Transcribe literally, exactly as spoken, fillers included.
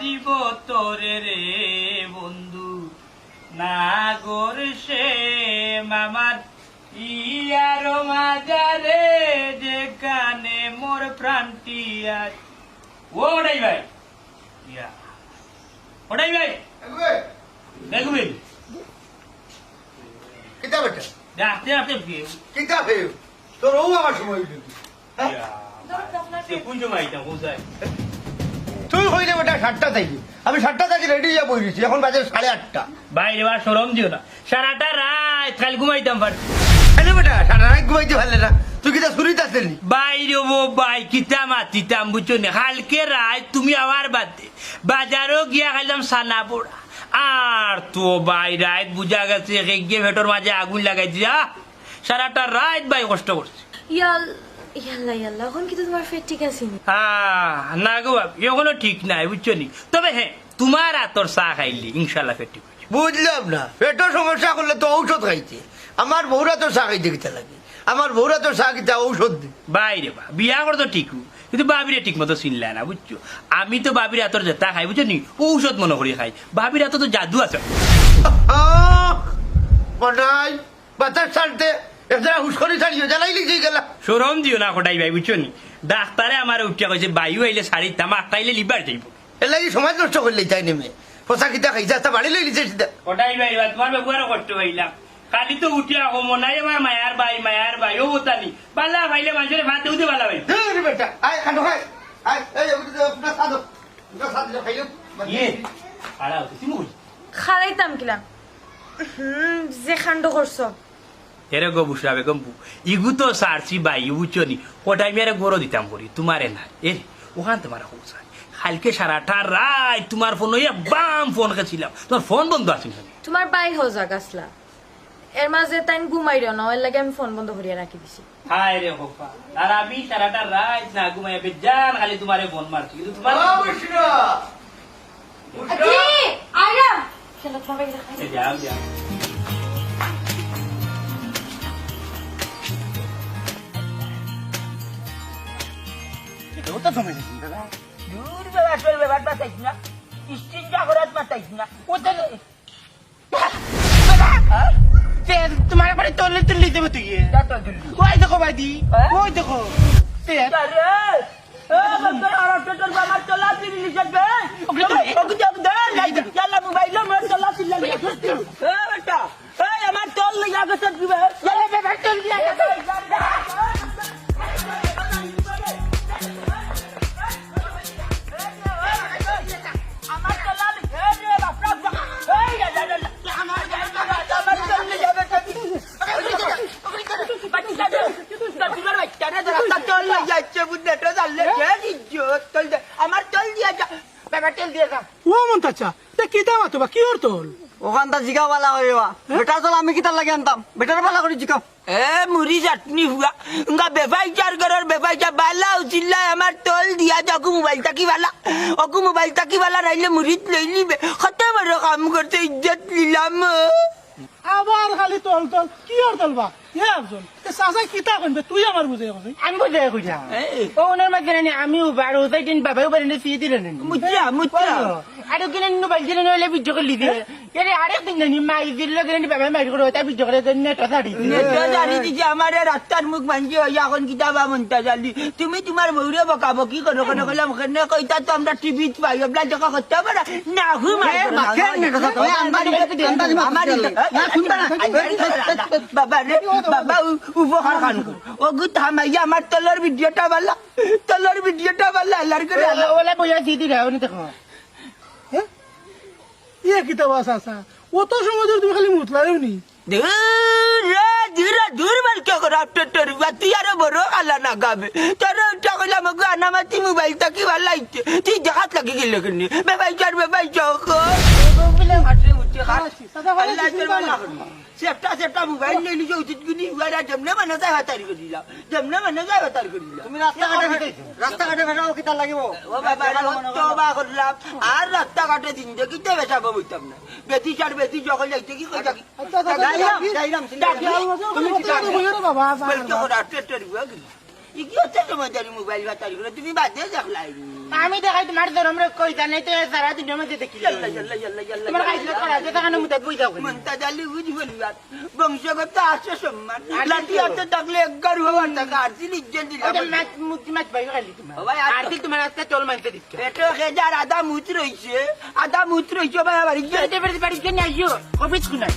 জীব তোরে রে বন্ধু, নাগর সে মামার ইয়ারো মাজারে, যেখানে মোর প্রাণটি আজ। ও ওটাই ভাই, ইয়া, ওটাই ভাই। এগুবে। এগুবে। কিতা বেটা? আস্তে আস্তে ফিরে। কিতা ফিরে? তোর ও আমার সময় হইল। হ্যাঁ? ইয়া, সে কোন সময় আইতাম, কোন সময়? তুই কইলে বেটা সাতটা থাকি। আমি সাতটা থাকি রেডি হইয়া বই রইছি। এখন বাজে সাড়ে আটটা। ভাই রে বা, শরম দিও না। সারাটা রাইত খালি ঘুমাইতাম পারছি। আরে বেটা, সারা রাইত ঘুমাইতে পারলে না। তুই কিতা চুরিত আছলি? ভাই রে ও ভাই, কিতা মাতিতাম বুঝছো নি? কালকে রাইত তুমি আমার বাদে বাজারো গিয়া খাইলাম চানা বড়া। আর তো ভাই রাইত বুঝা গেছে, এক গিয়ে পেটর মাঝে আগুন লাগাই দিয়া সারাটা রাইত ভাই কষ্ট করছি। ইয়াল-, ইয়াল্লা, ইয়াল্লা, এখন কিন্তু তোমার পেট ঠিক আছে নি? আহ, না গো বাপ, এখনো ঠিক নাই, বুঝছো নি? তবে হ্যাঁ, তোমার আতর চা খাইলে ইনশাল্লাহ পেট ঠিক হইবে। বুঝলাম না, পেটর সমস্যা করলে তো ঔষধ খাইতে। আমার বউর আতর চা খাইতে কিতা লাগে? আমার বউর আতর চা কিতা ঔষধ নি? ভাই রে বা, বিয়া করছো ঠিকউ, কিন্তু ভাবিরে ঠিক মতো চিনলা না, বুঝছো? আমি তো ভাবির আতর যেটা খাই, বুঝছো নি? ঔষধ মনে করি খাই। ভাবির আতর তো জাদু আছে। আহ! বানাই, বাতাস ছাড়তে, একটা হুশ করি ছাড়িও, জ্বালাই লিখে গেলা। শরম দিও না, কটাই ভাই, বুঝছো নি? ডাক্তারে আমার উঠিয়া কইছে, বায়ু আইলে শাড়ি তামা আটকাইলে লিভার যাইব। এর লাগি সমাজ নষ্ট করলে তাই নেমে। ফসা কিতা খাইছে, আস্তা বাড়ি লই লিছে সিধা। কটাই ভাই, বা তোমার ব্যবহারও কষ্ট পাইলাম। খালি তো উঠিয়া কমো নাই, আমার মায়ার ভাই, মায়ার ভাই, ও তানি। বালা ভাইলে মানুষের ভাত উঠে বালা ভাই। ধুর বেটা, আয়, খাটো খায়। আয়, এই, ওটা, ওটা সাদো। ওটা সাদো, খাইও। ইয়ে, খাড়া হতো, তুমি বলি। খাড়াইতাম কিলা? হুম, যে কাণ্ড করছো। এরে গো বুশরা বেগম বু, ইগু তো সারছি ভাই, বুঝছো নি? কটাই মিয়ারে গরো দিতাম করি, তোমারে না। এ, ওখান তোমার হোক সার। কালকে সারাটা রাইত তোমার ফোন হইয়া বাম ফোন খেছিলাম। তোমার ফোন বন্ধ আছে না? তোমার ভাই হজাগ আসলা। এর মাঝে তাইন ঘুমাইরো না, এর লাগি আমি ফোন বন্ধ করিয়া রাখি দিছি। হায় রে খোপা, আর আমি সারাটা রাইত না ঘুমাইয়া বেজান খালি তোমারে ফোন মারছি, কিন্তু তোমার ও বুশরা! বুশরা! জি, আইরাম। চলো, তোমার ভাই দেখাই। এই যাও, যাও। এটা ওটা সময় দেখুন, দাদা। দূর বেলা, চল বেলা, বাতাইস না। স্টিনটা করাত মাতাইস না। ও তো তে তোমার একবারে তলে তুলি দেবো তুই। কার তলে তুলি? ওই দেখো ভাইদি, হ্যাঁ? ওই দেখো। তে আরে, এ, আমার তো, আমার তো, তোর বাবার তলা তুলি নিছে বে। ওকে তো, ওকে তো, ওকে তো, এই তো। ইয়াল্লা মোবাইল, আমার তলা তুলি নিছে। এ, বেটা, এই আমার তল লইয়া গেছে কি বে? ইয়াল্লা বে, ভাই, তল দিয়া গেছে। ও মন্তাজ চাচা, তে কিতা মাতো বা, কিওর তল? ওখানটা জিগা বালা অইবা। হ্যাঁ? বেটার তল আমি কিতার লাগি আনতাম? বেটার বালা করি জিগাও। এ মুড়ি চাটনি ফুয়া, উঙ্গা বেফাইচার করার বেফাইচা বালা উচিল্লায় আমার তল দিয়া যে অগু মোবাইল থাকি বালা, অগু মোবাইল থাকি বালা নাইলে মুড়িত লইলিবে। কত বড় কাম করছে, ইজ্জত নিলাম। আবার খালি তল তল, কিওর তল বা? এ আফজল, তে চাচায় কিতা কইন বে, তুই আমার বুঝে কইন। আমি বুঝে কইলাম। এই। ও ওনার মাঝে জানি আমি উবার, ও তাই দিন বাবাই উবার এনে ফিয়ে দিলেন। মুচিয়া, মুচিয়া। আরে কিনে নিনু বাইল দিলেন, ওইলে ভিডিও করে লিখে। এরে আরেক দিন জানি মাই দিল, কিনে নি বাবাই মাই করে, তাই ভিডিও করে, নেট ছাড়ি দিল। নেট ছাড়ি দিছে, আমারে রাস্তার মুখ ভাঙ্গি, ওই এখন কিতা বা মন্তাজ আলী। তুমি তোমার বউরে বকাবকি করো, কেনে কইলাম, কেনে কইতা তো আমরা টিভিত পাই, এবলা দেখা করতে পারে। না, হুম, এ, মাখে, নেট ছাড়ি দিল। আমার, আমার, না, শুনবে না। বাবা রে, বাবা, উ-, উপকার খান কর। ও গুত হামাইয়া আমার তলর ভিডিওটা বালা, তলর ভিডিওটা বালা, আল্লাহর করে এ, আল্লাহ। ওলা বইয়া জিদি রে, উনি দেখো। হ্যাঁ? ইয়ে কিতা বা চাচা? অত সময় ধরে তুমি খালি মুতলায়ও নি। দূর রে, দূর রে, দূর বার কে করে আপনি তোর বা, তুই আরো বড় কালা না গাবে। তোর ওটা কইলাম, ওগো আনামাতি মোবাইল থাকি ভালা আইছে। তুই দেখাত লাগি গেলে কেনে? বেবাই চর, বেবাই চর। ও বলে হাসে উঠে, হাস। আচ্ছা, দাদা, ভালো আল্লাহ আছি, তোর ভালো ভালো আছি। করবে। সেটা, সেটা মোবাইল নিয়ে নিজে উচিত গুনি, উয়ারা যেমনে মানে যায় হাতারি করে দিলাম। যেমনে মানে যায় হাতারি করে দিলাম। তুমি রাস্তাঘাটে ফেটাইছো। রাস্তাঘাটে ফেটাও কিতা লাগিব? ও বাবা রে, ও তওবা করলাম। আর রাস্তাঘাটে জিন্দেগিতে বেশাবো বইতাম না। বেটি চার বেটি যখন যাইতে কি কই থাকি? আচ্ছা, আচ্ছা, যাইলাম, আচ্ছা, যাইলাম, চিন্তা যাইলাম। করো না। তুমি ঠিক আছে। বইও রে বাবা, বাবা। বলতে করে আটকে আটকে দিবো, কি? কি কি হচ্ছে তোমার জানি মোবাইল বাতারি করে তুমি বাদে দেখলাই। আমি দেখাই তোমার ধর্মরে কই জানাই তো সারা দিনের মধ্যে দেখি। ইয়াল্লা, ইয়াল্লা, ইয়াল্লা, ইয়াল্লা, তোমার ইয়াল্লা, কাজ ইয়াল্লা। করা আছে, তখন মুতাত বই যাও কেন? মন্তাজ আলী বুঝ বলুয়ার। বংশগত আছে সম্মান। আর লাঠি কি? হাতে থাকলে এগারো হওয়ার টাকা আর দিন ইজ্জত দিলাম। ওটা মাছ, মুখ মাছ বাইরে খালি তোমার। ও ভাই, আর আর তো দিন তোমার আজকে চল মানতে দিচ্ছে। পেটো খেজার আধা মুত রইছে, আধা মুত রইছে ভাই, আবার ইজ্জত। পেটে পেটে বাড়ি কেন আইও? অফিস কোনায়?